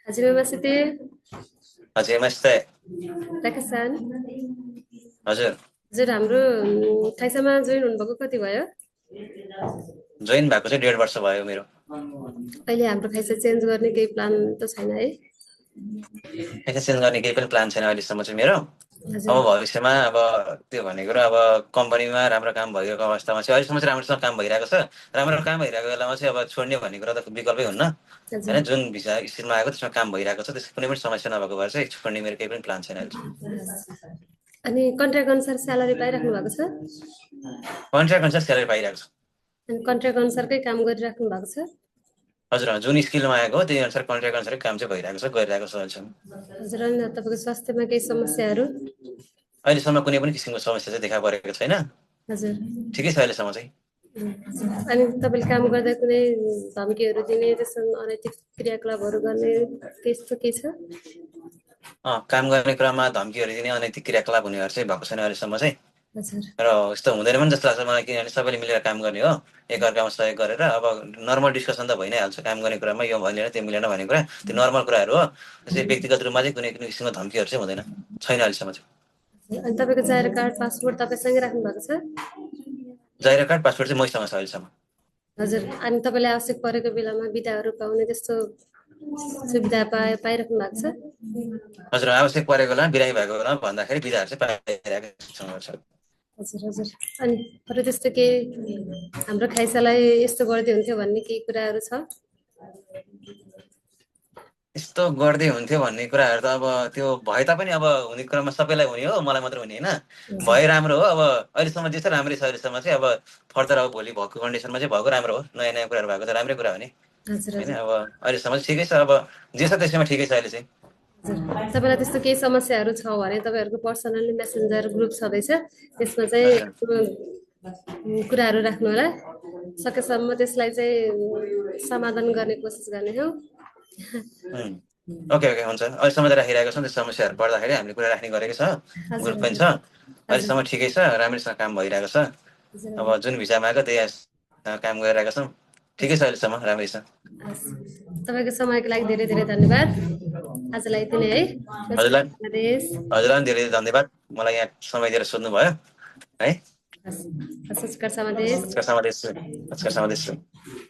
Hajime Masite, हजुर नमस्ते। Rakasan. हजुर हजुर हाम्रो खाइसामा जोइन हुनुभएको कति भयो? जोइन भएको चाहिँ 1.5 वर्ष भयो मेरो। अहिले हाम्रो खाइसा चेन्ज गर्ने केही प्लान त छैन है? पैसा चेन्ज गर्ने केही पनि प्लान छैन अहिलेसम्म चाहिँ मेरो। अब हजुर भविष्यमा अब त्यो भनेको र अब कम्पनीमा राम्रो काम भइरहेको अवस्थामा चाहिँ अहिलेसम्म चाहिँ राम्रोसँग काम भइरहेको छ। राम्रो काम भइरहेको बेलामा चाहिँ अब छोड्ने भन्ने कुरा त विकल्पै हुन्न हजुर होइन। जुन भिसा स्थितिमा आएको त्यसमा काम भइरहेको छ, त्यसको कुनै पनि समस्या नभएको भएर चाहिँ छोड्ने मेरो केही पनि प्लान छैन अहिले। अनि कन्ट्र्याक्ट अनुसार स्यालेरी पाइराख्नु भएको छ? कन्ट्र्याक्ट अनुसार स्यालेरी पाइरहेको छ। अनि कन्ट्र्याक्ट अनुसारकै काम गरिराख्नु भएको छ? हजुर जुन स्किलमा आएको हो त्यही अनुसार कन्ट्र्याक्ट अनुसार काम चाहिँ भइरहेको छ, गरिरहेको छ अहिलेसम्म। हजुर अनि तपाईँको स्वास्थ्यमा केही समस्याहरू? अहिलेसम्म कुनै पनि किसिमको समस्या चाहिँ देखा परेको छैन, हजुर ठिकै छ अहिलेसम्म चाहिँ। अनि तपाईँले काम गर्दा कुनै धम्कीहरू दिने त्यस्तो अनैतिक क्रियाकलापहरू गर्ने त्यस्तो केही छ? काम गर्ने क्रममा धम्कीहरू दिने अनैतिक क्रियाकलाप हुनेहरू चाहिँ भएको छैन अहिलेसम्म चाहिँ। हजुर र यस्तो हुँदैन पनि जस्तो लाग्छ मलाई, किनभने सबैले मिलेर काम गर्ने हो, एकअर्कामा सहयोग गरेर। अब नर्मल डिस्कसन त भइ नै हाल्छ काम गर्ने कुरामा, यो मिलेन त्यो मिलेन भन्ने कुरा त्यो नर्मल कुराहरू हो। त्यसै व्यक्तिगत रूपमा चाहिँ कुनै कुनै किसिमको धम्कीहरू चाहिँ हुँदैन, छैन अहिलेसम्म चाहिँ। अनि तपाईँको जाहेर कार्ड पासपोर्ट तपाईँसँगै राख्नु भएको छ? जाहेर कार्ड पासपोर्ट चाहिँ मैसँग छ अहिलेसम्म। हजुर अनि तपाईँलाई आवश्यक परेको बेलामा बिदाहरू पाउने त्यस्तो सुविधा पाइराख्नु भएको छ? हजुर आवश्यक परेको बेला बिरामी भएको बेला भन्दाखेरि बिदाहरू चाहिँ पाइरहेको छ। हजुर हजुर अनि अरू त्यस्तो केही हाम्रो खाइसालाई यस्तो गर्दै हुन्थ्यो भन्ने केही कुराहरू छ? यस्तो गर्दै हुन्थ्यो भन्ने कुराहरू त अब त्यो भए तापनि अब हुने क्रममा सबैलाई हुने हो, मलाई मात्र हुने होइन। भए राम्रो हो। अब अहिलेसम्म जे छ राम्रै छ अहिलेसम्म चाहिँ। अब फर्दर अब भोलि भएको कन्डिसनमा चाहिँ भएको राम्रो हो, नयाँ नयाँ कुराहरू भएको त राम्रै कुरा हो नि हजुर होइन। हजुर अब अहिलेसम्म चाहिँ ठिकै छ, अब जे छ त्यसैमा ठिकै छ अहिले चाहिँ। हजुर तपाईँलाई त्यस्तो केही समस्याहरू छ भने तपाईँहरूको पर्सनल्ली मेसेन्जर ग्रुप छँदैछ, त्यसमा चाहिँ हजुर कुराहरू राख्नु होला। सकेसम्म त्यसलाई चाहिँ समाधान गर्ने कोसिस गर्ने हो। ओके ओके हुन्छ। अहिलेसम्म त राखिरहेको छौँ, त्यो समस्याहरू पर्दाखेरि हामीले कुरा राख्ने गरेको छ, हजुर ग्रुप पनि छ। हजुर हजुर अहिलेसम्म ठिकै छ, राम्रैसँग काम भइरहेको छ। हजुर अब जुन भिसामा आएको त्यही काम गरिरहेको छौँ, ठिकै छ अहिलेसम्म राम्रै छ। हस् तपाईँको समयको लागि धेरै धेरै धन्यवाद। आजलाई यति नै है। हजुरलाई बङ्गलादेश। हजुरलाई पनि धेरै धेरै धन्यवाद, मलाई यहाँ समय दिएर सोध्नुभयो है। हस् हस्, नमस्कार समादेश। नमस्कार समादेश।